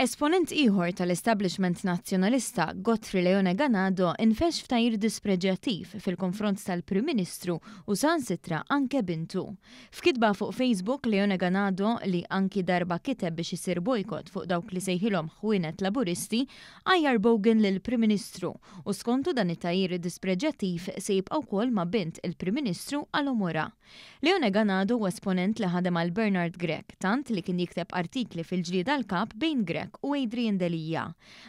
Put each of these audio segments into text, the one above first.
Esponent ieħor tal-establishment Nazzjonalista, Godfrey Leone Ganado, infexx f'tgħajjir dispreġjattiv fil-konfront tal-Prim Ministru u saħansitra anke bintu. F'kitba fuq Facebook, Leone Ganado, li anki darba kiteb biex isir bojkott fuq dawk li sejħilhom ħwienet Laburisti, għajjar bogan lill-Prim Ministru u skontu dan it-tgħajjir dispreġjattiv se jibqa' wkoll ma' bint il-Prim Ministru għal għomorha. Leone Ganado huwa esponent li ħadem għal Bernard Grech, tant li kien jikteb artikli fil-ġlieda għall-Kap bejn Grech u Adrian Delia.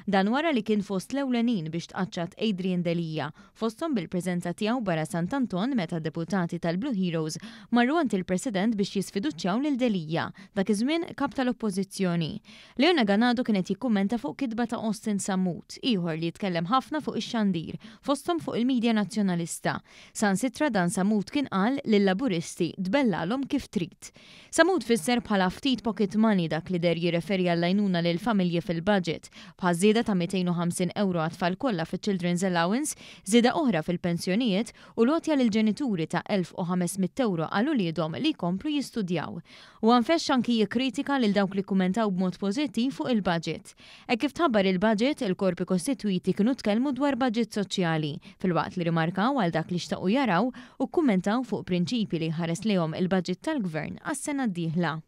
Dan wara li kien fost l-ewlenin biex tqaċċat Adrian Delia, fosthom bil-preżenza tiegħu barra Sant'Anton meta deputati tal-Blue Heroes marru għand il-President biex jisfiduċjaw lil Delia, dak iż-żmien Kap tal-Oppożizzjoni. Leone Ganado kien qed jikkummenta fuq kitba ta' Austin Sammut, ieħor li jitkellem ħafna fuq ix-xandir, fosthom fuq il-media Nazzjonalista. Saħansitra dan Sammut kien qal lil-Laburisti tbellalhom kif trid. Sammut fisser bħala ftit pocket money dak li deher jirreferi għall-għajnuna lill-familji fil-budget, bħaż-żieda ta' 250 ewro għat-tfal kollha fiċ-Children's Allowance, żieda oħra fil-pensjonijiet u l-għotja lill-ġenituri ta' 1,500 ewro għal uliedhom li jkomplu jistudjaw. Huwa nfexx anki jikkritika lil dawk li kkummentaw b'mod pożittiv fuq il-budget. Hekk kif tħabbar il-budget, il-korpi kostitwiti kienu tkellmu dwar budget soċjali, filwaqt li rimarkaw għal dak li xtaqu jaraw u kkummentaw fuq prinċipji li jħares lejhom il-budget tal-Gvern għas-sena d-dieħla.